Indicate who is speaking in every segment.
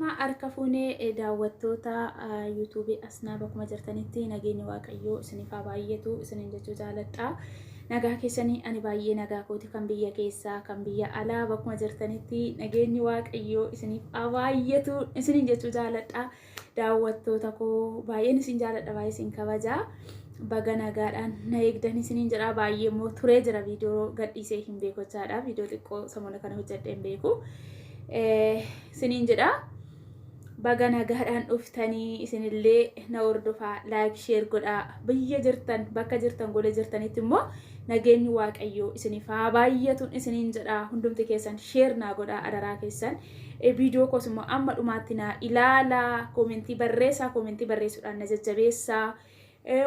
Speaker 1: Harka fuunee daawwattoota yuutuubii Asnaa bakkuma jirtanitti nageenyi Waaqayyoo isiniif haa baay'atu isiniin jechuu jaaladha. Nagaa keessanii ani baay'ee nagaa kooti kan biyya keessaa kan biyya alaa bakkuma jirtanitti nageenyi Waaqayyoo isiniif haa baay'atu isiniin jechuu jaaladha. Daawwattoota koo baay'een isin jaaladha baay'ee isin kabaja. Baga nagaadhaan na eegdan isiniin jedha baay'ee immoo turee jira viidiyoo gadhiisee hin beeku jechaadha. Viidiyoo xiqqoo samoona kana hojjedhee hin beeku. Isiniin jedha. Baga nagaadhaan dhuftanii isinillee na hordofaa like share godhaa biyya jirtan bakka jirtan gola jirtanitti immoo nageenyi waaqayyoo isiniif haa baay'atuun isiniin jedha hundumti keessan share naa godhaa adaraa keessan viidiyoo koos immoo amma dhumaatti naa ilaalaa koomentii barreessaa koomentii barreessuudhaan na jajjabeessaa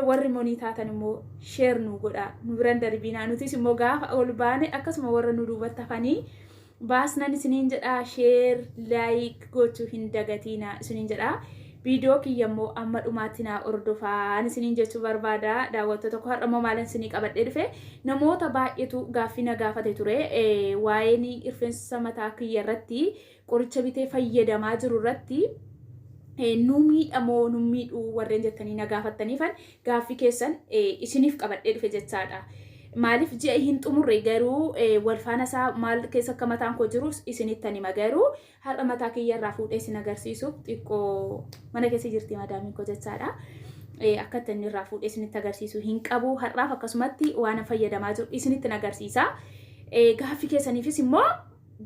Speaker 1: warri monii taatan immoo share nu godhaa nu biran darbiinaa nutis immoo gaafa ol baane akkasuma warra nu duubatti hafanii baasnan isiniin jedha share like gochuu hin dagatiina isiniin jedha. Viidiyoo kiyya immoo amma dhumaatti naa hordofaan isiniin jechuu barbaada. Daawwattoota koo har'a immoo maalan isinii qabadhee dhufe namoota baay'eetu gaaffii na gaafate ture waa'een rifeensa mataa kiyya irratti qoricha bitee fayyadamaa jiru irratti nu miidhamoo nu miidhuu warreen jettanii na gaafattaniifan gaaffii keessan isiniif qabadhee dhufe jechaadha. Maaliif ji'a hin xumurre garuu wal faana isaa maal keessa akka mataan koo jirus isinittan hima garuu har'a mataa kiyya irraa fuudhee isin agarsiisuuf xiqqoo mana keessa jirti madaamiin koo jechaadha. Akka itti inni irraa fuudhee isinitti agarsiisu hin qabu har'aaf akkasumatti waan fayyadamaa jiru isinitti agarsiisa. Gaaffii keessaniifis immoo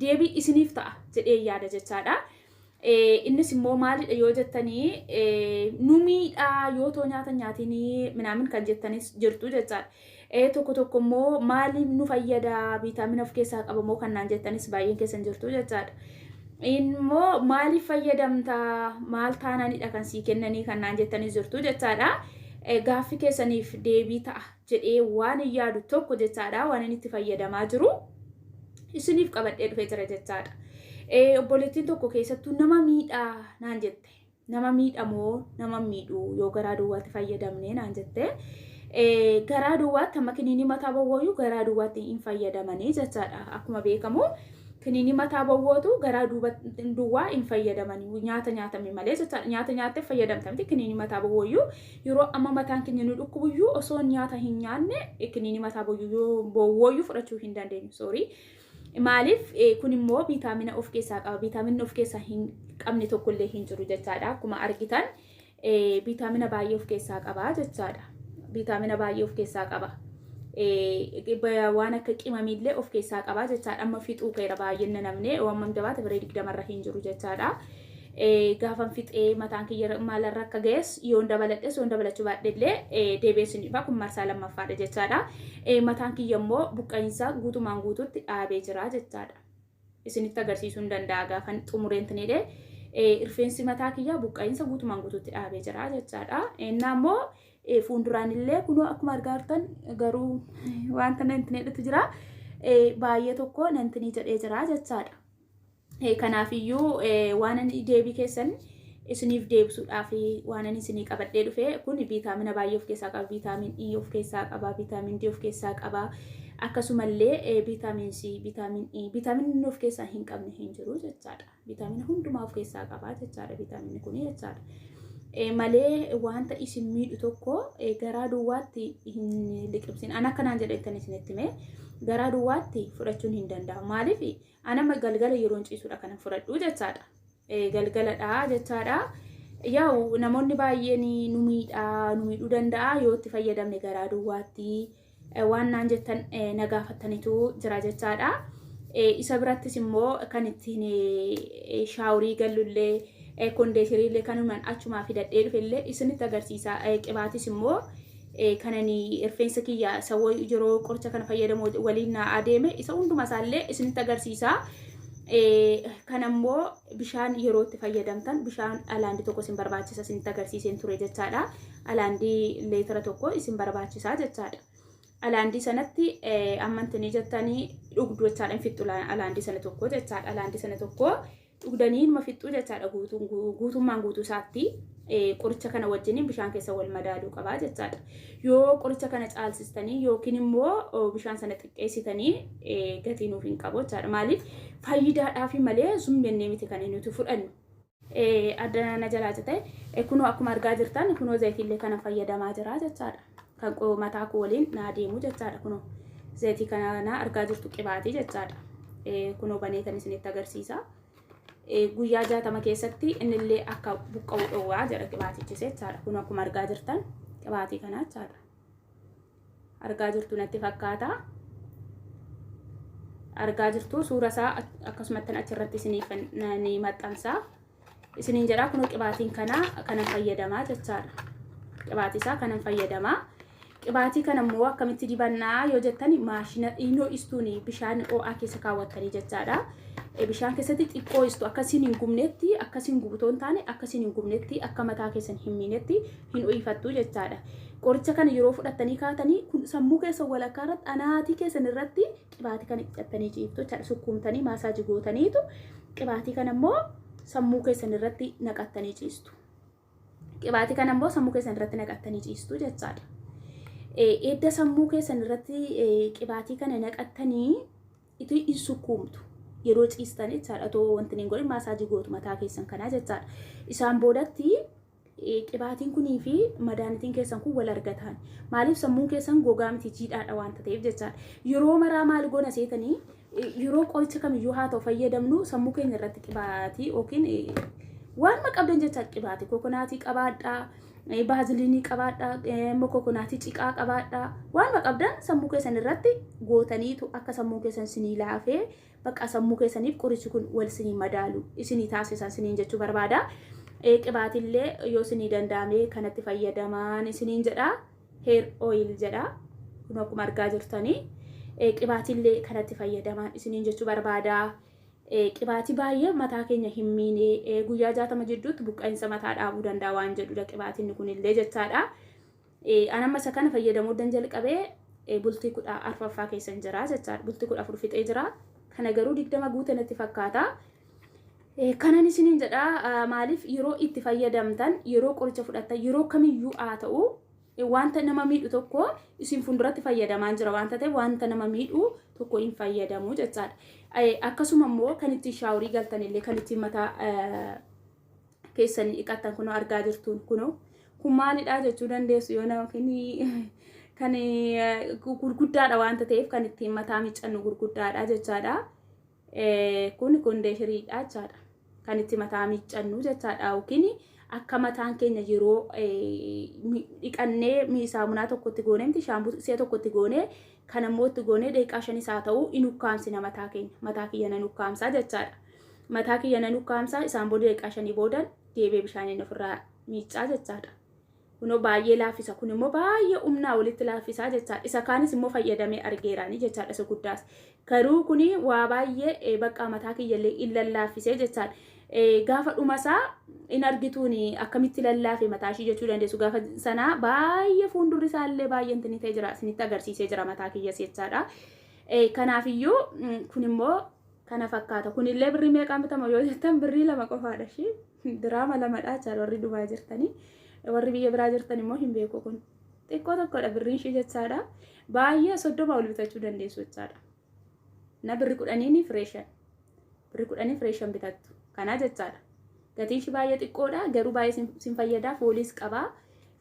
Speaker 1: deebii isiniif ta'a jedhee yaada jechaadha. Innis immoo maalidha yoo jettanii nu miidhaa yoo too nyaata nyaatinii minaamin kan jettanis jirtu jechaadha. Tokko tokko immoo maaliif nu fayyada viitaamina of keessaa qaba moo kan naan jettanis baay'een keessan jirtu jechaadha. Immoo maaliif fayyadamta maal taananidha kan sii kennanii kan naan jettanis jirtu jechaadha. Gaaffii keessaniif deebii ta'a jedhee waan hin yaadu tokko jechaadha waan inni itti fayyadamaa jiru isiniif qabadhee dhufee jira jechaadha. Obboleettiin tokko keessattuu nama miidhaa naan jette. Nama miidhamoo nama miidhu yoo garaa duwwaatti fayyadamne naan jette. Garaa duwwaatti amma kiniinii mataa bowwooyyuu garaa duwwaatti hin fayyadamanii jechaadha. Akkuma beekamu kiniinii mataa bowwootu garaa duwwaa hin fayyadamanii nyaata nyaatame malee jechaadha. Nyaata nyaattee fayyadamta miti kiniinii mataa bowwooyyuu yeroo amma mataan keenya nu dhukkubuyyuu osoo nyaata hin nyaanne kiniinii mataa bowwooyyuu fudhachuu hin dandeenyu. Soorii. Maaliif kun immoo viitaamina of keessaa qaba. Viitaaminni of keessaa hin qabne tokkollee hin jiru jechaadha. Akkuma argitan viitaamina baay'ee of keessaa qaba jechaadha. Viitaamina baay'ee of keessaa qaba. Waan akka qimamiillee of keessaa qaba jechaadha. Amma fixuu keera baay'een namne waan jabaate biree 20rra hin jiru jechaadha. Gaafan fixee mataan kiyya maalarra akka ga'es yoon dabaladhes yoon dabalachuu baadhellee deebi'ee isin dhufa kun marsaa lammaffaadha jechaadha. Mataan kiyya immoo buqqa'iinsa guutumaan guutuutti dhaabee jira jechaadha. Isinitti agarsiisuu hin danda'a gaafan xumureen tinidhe. Rifeensi mataa kiyyaa buqqa'iinsa guutumaan guutuutti dhaabee jira jechaadha. Innaa immoo fuulduraan illee kunoo akkuma argaa jirtan garuu wanta nantineedhatu jira. Baay'ee tokko nantinii jedhee jira jechaadha. Kanaafiyyuu waan ani deebii keessan isiniif deebisuudhaaf waan ani isinii qabadhee dhufe kun viitaamina baay'ee of keessaa qaba. Viitaamin E of keessaa qaba, viitaamin D of keessaa qaba. Akkasumallee viitaamin C, viitaamin E, viitaaminni inni of keessaa hin qabne hin jiru jechaadha. Viitaamina hundumaa of keessaa qaba jechaadha viitaaminni kun jechaadha. Malee wanta isin miidhu tokko garaa duwwaatti hin liqimsin. Ana akkanaan jedheettan isinitti hime garaa duwwaatti fudhachuun hin danda'amu. Maaliif An amma galgala yeroon ciisudha kanan fudhadhu jechaadha. Galgaladha jechaadha. Yaa'u namoonni baay'een nu miidhaa nu miidhuu danda'a yoo itti fayyadamne garaa duwwaatti waan naan jettan na gaafattanitu jira jechaadha. Isa birattis immoo kan ittiin shaaworii gallullee kondeesheriillee kanumaan achumaa fidadhee dhufellee isinitti agarsiisa. Qibaatis immoo kanani rifeensa kiyya isa yeroo qoricha kana fayyadamu waliin naa adeeme isa hunduma isaallee isinitti agarsiisa. Kan ammoo bishaan yeroo itti fayyadamtan bishaan alaandii tokko isin barbaachisa isinitti agarsiiseen ture jechaadha. Alaandii leetira tokko isin barbaachisa jechaadha. Alaandii sanatti ammantanii jettanii dhugdu jechaadha hin fixxu alaandii sana tokko jechaadha. Alaandii sana tokko dhugdanii inuma fixxuu jechaadha guutummaan guutuu isaatti qoricha kana wajjiniin bishaan keessa wal madaaluu qabaa jechaadha. Yoo qoricha kana caalsistanii yookiin immoo bishaan sana xiqqeessitanii gatii nuuf hin qabu jechaadha. Maaliif faayidaadhaafi malee zum jennee miti kan nuti fudhannu. Adda na jalaa cite. Kunoo akkuma argaa jirtan kunoo zayitiillee kana fayyadamaa jira jechaadha. Kan mataa koo waliin naa deemu jechaadha kunoo. Zayitii kana argaa jirtu qibaatii jechaadha. Kunoo banee kan isinitti agarsiisa. Guyyaa 60 keessatti innillee akka buqqa'u dhowwaa jedha qibaatichis jechaadha. Kun akkuma argaa jirtan qibaatii kana jechaadha. Argaa jirtu natti fakkaata. Argaa jirtu suura isaa akkasumatti achirratti isiniif ni maxxansa. Isiniin jedhaa kunoo qibaatiin kana kanan fayyadamaa jechaadha. Qibaatii isaa kanan fayyadamaa. Qibaatii kana immoo akkamitti dibannaa yoo jettan maashina dhiinoo istuun bishaan ho'aa keessa kaawwattanii jechaadha. Bishaan keessatti xiqqoo istu akkasiin hin gubnetti akkasiin gubutoo hin taane akkasiin hin gubnetti akka mataa keessan hin miinetti hin ho'ifattu jechaadha. Qoricha kana yeroo fudhattanii kaatanii kun sammuu keessan walakkaa irratti anaatii keessan irratti qibaatii kana hidhattanii ciiftu jechaadha. Sukkuumtanii maasaajii gootaniitu qibaatii kana immoo sammuu keessan irratti naqattanii ciistu. Qibaatii kana immoo sammuu keessan irratti naqattanii ciistu jechaadha. Edda sammuu keessan irratti qibaatii kana naqattanii itti hin sukkuumtu. Yeroo ciistan jechaadha. Otoo wanti hin godhin maasaajii gootu mataa keessan kanaa jechaadha. Isaan boodatti qibaatiin kunii fi madaanitiin keessan kun wal argatan. Maaliif sammuun keessan gogaa miti jiidhaadha waanta ta'eef jechaadha. Yeroo maraa maal goona seetanii yeroo qoricha kamiyyuu haa ta'u fayyadamnu sammuu keenya irratti qibaatii yookiin waanuma qabdan jecha qibaatii kokonaatii qabaadhaa, baaziliinii qabaadhaa, immoo kokonaatii ciqaa qabaadhaa. Waanuma qabdan sammuu keessan irratti gootaniitu akka sammuu keessan sinii laafee bakka sammuu keessaniif qorichi kun wal sinii madaalu isinii taasisan siniin jechuu barbaada. Qibaatillee yoo isinii danda'ame kanatti fayyadamaan isiniin jedha. Hair oil jedha. Kun akkuma argaa jirtanii qibaatillee kanatti fayyadamaan isiniin jechuu barbaada. Qibaatii baay'ee mataa keenya hin miine guyyaa 60 jidduutti buqqa'insa mataa dhaabuu danda'a waan jedhudha qibaatiin kunillee jechaadha. An amma isa kana fayyadamuu dan jalqabee bultii 14ffaa keessan jira jechaadha. Bultii 14 fixee jira. Kana garuu 20 guute natti fakkaata. Kanan isiniin jedha maaliif yeroo itti fayyadamtan yeroo qoricha fudhattan yeroo kamiyyuu haa ta'u wanta nama miidhu tokko isin fuulduratti fayyadamaa jira wanta ta'eef wanta nama miidhu tokko hin fayyadamu jechaadha. Akkasuma immoo kan ittiin shaaworii galtan illee kan ittiin mataa keessanii dhiqattan kunoo argaa jirtuun kunoo kun maalidha jechuu dandeessu yoo nama kan gurguddaadha wanta ta'eef kan ittiin mataa miiccannu gurguddaadha jechaadha. Kun kondeesheriidha jechaadha. Kan itti mataa miiccannu jechaadha yookiin akka mataan keenya yeroo dhiqannee saamunaa tokkotti goonee miti shaambuu si'a tokkotti goonee kan ammoo itti goonee daqiiqaa shanis haa ta'u in ukkaamsina mataa keenya mataa kiyya nan ukkaamsaa jechaadha. Mataa kiyya nan ukkaamsaa isaan booda daqiiqaa shanii booda deebi'ee bishaaniin ofirraa miiccaa jechaadha. Kunoo baay'ee laaffisa. Kun immoo baay'ee humnaa walitti laaffisaa jechaadha. Isa kaanis immoo fayyadamee argeeraani jechaadha isa guddaas. Garuu kuni waa baay'ee bakka mataa kiyyallee in lallaaffisee jechaadha. Gaafa dhumasaa in argituun akkamitti lallaafe mataa ishii jechuu dandeessu. Gaafa sanaa baay'ee fuuldurri isaallee baay'ee intini ta'e jira. Isinitti agarsiisee jira mataa kiyyas jechaadha. Kanaafiyyuu kun immoo kana fakkaata. Kunillee birrii meeqaan bitama yoo jettan birrii 2 qofaadha ishii. Diraama lamadha jechaadha warri Dubaay jirtanii. Warri biyya biraa jirtan immoo hin beeku kun. Xiqqoo tokkodha birriin ishii jechaadha. Baay'ee 30 ol bitachuu dandeessu jechaadha. Na birri 10n fireeshan. Birri 10 fireeshan bitattu. Kanaa jechaadha. Gatiin ishii baay'ee xiqqoodha garuu baay'ee sin fayyada. Fooliis qaba.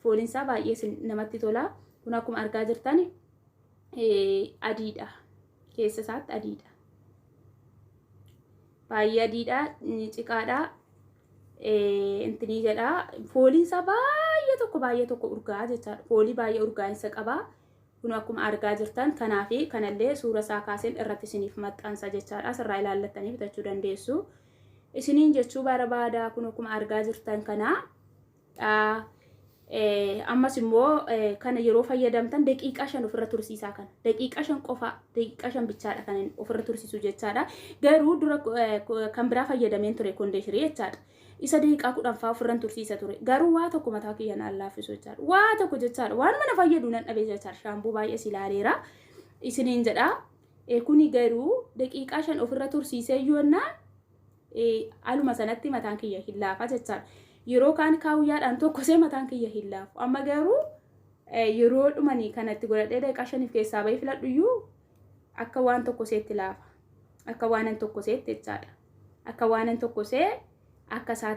Speaker 1: Fooliin isaa baay'ee namatti tola. Kun akkuma argaa jirtan adiidha. Keessa isaatti adiidha. Baay'ee adiidha, ciqaadha. Intinii jedha. Fooliin isaa baay'ee tokko baay'ee tokko urgaa jechaadha. Foolii baay'ee urgaa'insa qaba. Kun akkuma argaa jirtan kanaafi kanallee suura isaa kaaseen irratti isiniif maxxansa jechaadha. Asirraa ilaallattanii bitachuu dandeessu. Isiniin jechuu barbaada. Kun akkuma argaa jirtan kana. Ammas immoo kana yeroo fayyadamtan daqiiqaa 5 ofirra tursiisaa kana. Daqiiqaa 5 qofa daqiiqaa 5 bichaadha kan ofirra tursiisu jechaadha. Garuu dura kan biraa fayyadameen ture kondeeshirii jechaadha. Isa daqiiqaa 10 fa'aa ofirra tursiisa ture. Garuu waa tokko mataa kiyya naan laaffisu jechaadha. Waa tokko jechaadha. Waan mana fayyadu nan dhabe jechaadha. Shaambuu baay'ee si ilaaleera. Isiniin jedha. Kuni garuu daqiiqaa 5 ofirra tursiisee yoonnaa aluma sanatti mataan kiyya hin laafa jechaadha. Yeroo kaan kaawuyyaadhaan tokkosee mataan kiyya hin laafu. Amma garuu yeroo dhumanii kanatti godhadhee daqiiqaa 5f keessaa bahee filadhuyyuu akka waan tokkoseetti laafa. Akka waanan tokkoseetti jechaadha. Akka waanan tokkosee akka isaatti.